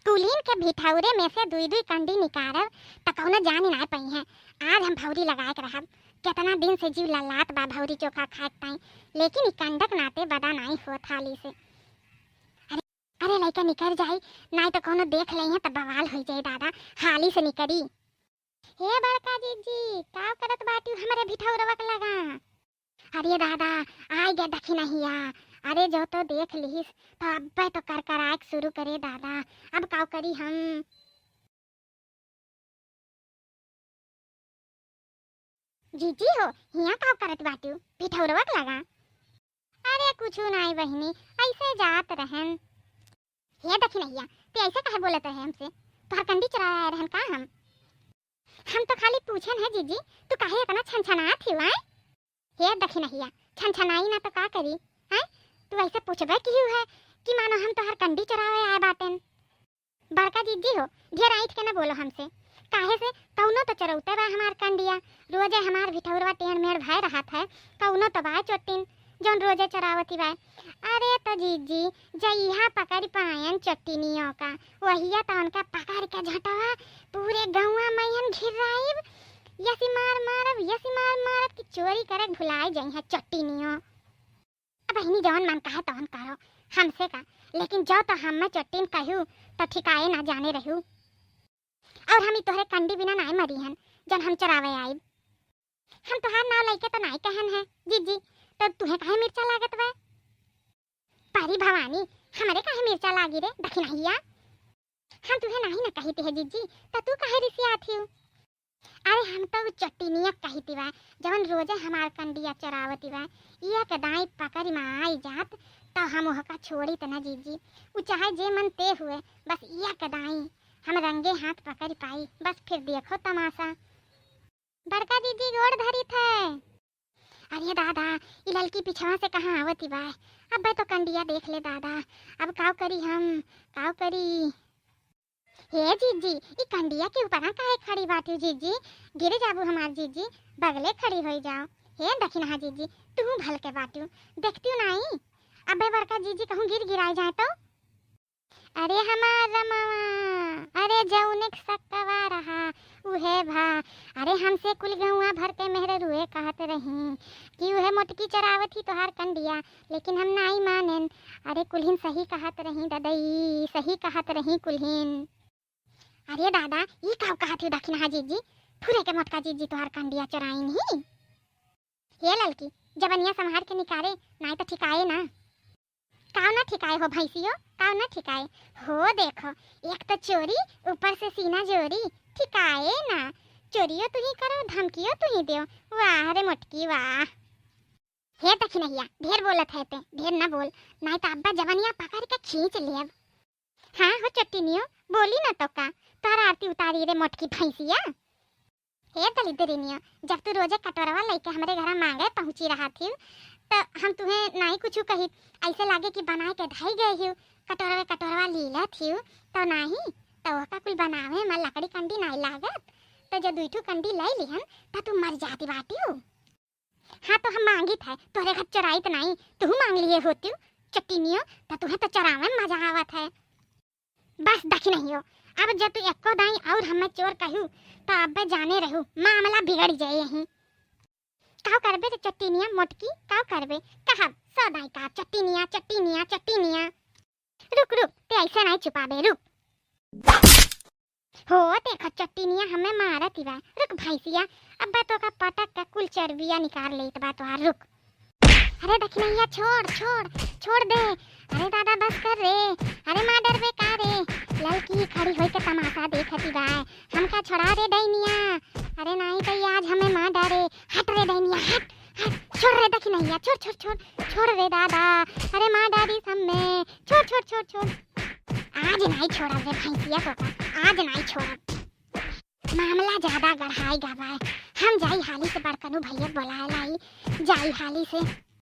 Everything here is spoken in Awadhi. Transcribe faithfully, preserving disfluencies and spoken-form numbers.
कुलीन के भिठौरे में से दुई दुई कंडी निकारब, त कौनो जान नाय पइहें। आज हम भौरी लगाए के रहब। केतना दिन से जीव ललात बा भौरी चोखा खाए के ताई, लेकिन ई कंडक नाते बदा नाई होत हाली से। अरे, अरे लइका निकर जाई, नाई त कौनो देख लइहें त बवाल होइ जाई दादा। हाली से निकरी। हे बड़का जीजी, का करत बाटिउ हमरे भिठौरवा के लगा? अरे दादा, आइ गे दखिनहिया। अरे जो तो देख लिहिस, तो अब्बे तो करकराए के शुरू करे दादा। अब का करी हम? जीजी हो, हियाँ का करत बाटिउ भिठौरवा के लगा? अरे कुछु नाई बहिनी, ऐसे जात रहन। हे दखिनहिया, ते ऐसे काहे बोलत रहे हमसे? तोहर कंडी चुराए आए रहन का हम? हम तो खाली पूछन है जीजी, तू काहे इतना छनछनात हिउ, आय? हे दखिनहिया, छनछनाई ना तो का करी, आय? तू ऐसे पूछबे किहिउ है कि मानो हम तोहर कंडी चुरावे आए बाटेन। बड़का जीजी हो, ढेर ऐंठ के न बोलो हमसे। काहे से कौनो तो चरौते बा हमार कंडिया, रोजे हमार भिठौरवा टेढ़ मेढ़ भय रहत है, कौनो तो बा चोट्टिन, जौन रोजे चरावती बा। अरे तो जीजी, जइहा पकड़ पायन चोट्टिनियों का, वहिया तो उनका पकड़ के झटवा पूरे गौवा मइहन घिर्राइब, यसी मार मारब, यसी मार मारब कि चोरी करे भुलाए जइहा चोट्टिनियों। अब बहिनी जौन मन कहे तौन करो, हमसे का, लेकिन जो तो हम में चोट्टिन कहू तो ठिकाए ना जाने रहू। और हम ई तोहरे कंडी बिना नाय मरी हन, जौन हम चरावे आइब। हम तोहार नाव लइके तो नाय कहन है, जीजी, तो तुहे काहे मिर्चा लागत बा? परी भवानी, हमरे काहे मिर्चा लागी रे, दखिनहिया? हम तुहे नाही न कहित है जीजी, त तू काहे रिसियात हिउ? अरे हम तो उ चट्टिनिया कहित बा, जवन रोजे हमार कंडिया चरावत बा, इया के दाई पकड़ में आई जात, त हम ओहका छोड़ित न जीजी। उ चाहे जे मन ते हुए, बस इया के दाई हम रंगे हाथ पकड़ पाई, बस फिर देखो तमाशा। बड़का जीजी गोड़ धरित है। अरे दादा, ई ललकी पिछवा से कहाँ आवत बा? अब्बे तो कंडिया देख ले दादा, अब काव करी हम, काव करी? हे जीजी, ई कंडिया के ऊपरा काहे खड़ी बाटिउ जीजी? गिर जाबू हमार जीजी, बगले खड़ी होई जाओ। हे दखिनहा जीजी, तू भल के बाटिउ, देखतिउ नाई? अब्बे बड़का जीजी कहूँ गिर गिराए जाए तो? अरे हमार रमवा, अरे जौने के सक्कवा रहा, उहे भा। अरे हमसे कुल गौवा भर के मेहररुए कहत रही कि उहे मोटकी चरावत ही तोहार कंडिया, लेकिन हम नाई मानेन। अरे कुल्हिन सही कहत रही ददई, सही कहत रही कुल्हिन। अरे दादा, ई का कहत ही दखिनहा जीजी? फुरे के मोटका जीजी तोहार कंडिया चोराइन ही। हे ललकी, जबनिया संभार के निकारे, नाई तो ठिकाए ना। काव ना ठिकाए हो भैंसियो, काव ना ठिकाए। हो देखो, एक तो चोरी, ऊपर से सीना जोरी, ठिकाए ना। चोरियो तुही करो, धमकियो तुही देओ। वाह रे मोटकी, वाह। हे दखिनहिया, ढेर बोलत है ते, ढेर ना बोल, नाई तो अब्बा जबनिया पकड़ के खींच लेब। हाँ हो चट्टिनियो, बोली ना तो का, तोहर आरती उतारी रे मोटकी भैंसिया। हे दलिद्रिनियो, जब तू रोजे कटोरवा लइके हमरे घरा मांगे पहुँची रहत हिउ, त हम तुहे नाई कुछु कहित, ऐसे लागे कि बनाए के धई गए हिउ, कटोरवे कटोरवा लीलत हिउ, तो नाही, तो ओका कुल बनावे में लकड़ी कंडी नाई लागत, तो जो दुई ठू कंडी लई लिहन, त तू मर जाती बाटिउ। हाँ तो हम मांगित है, तोहरे घर चोराइत नाई, तुहू मांग लिए होतिउ, चट्टिनियो, त तुहे तो चोरावे में मजा आवत है। बस दखिनहियो, अब जो तू एको दाई और हमें चोर कहू, तो अब्बे जाने रहू, मामला बिगड़ जाए यहीं। काव करबे रे चट्टिनिया मोटकी, काव करबे? कहब, सौ दाई का, चट्टिनिया, चट्टिनिया, चट्टिनिया। रुक, रुक, ते ऐसे नाई चुपाबे, रुक। हो, देखो चट्टिनिया हमें मारत ही बा। रुक भैंसिया, अब्बे तोका पटक के कुल चर्बिया निकाल लेत बा तोहार, रुक। अरे दखिनहिया, छोड़, छोड़, छोड़ दे। अरे दादा, बस कर रे। अरे मार डरबे का रे? ललकी खड़ी होई के तमाशा देखती बा। हमका छोड़ा रे डैनिया। अरे नाई तो ये आज हमें मार डारे। हट रे डैनिया, हट, हट। छोड़ रे दखिनहिया, छोड़, छोड़, छोड़। छोड़ रे दादा। अरे मार डारी सब में। छोड़, छोड़, छोड़, छोड़। आज नाई छोड़ब रे भैंसिया तोका। आज नाई छोड़ब। मामला ज्यादा गढ़ाई गवा है। हम जाई हाली से बड़कनू भैया बोलाए लाई, जाई हाली से।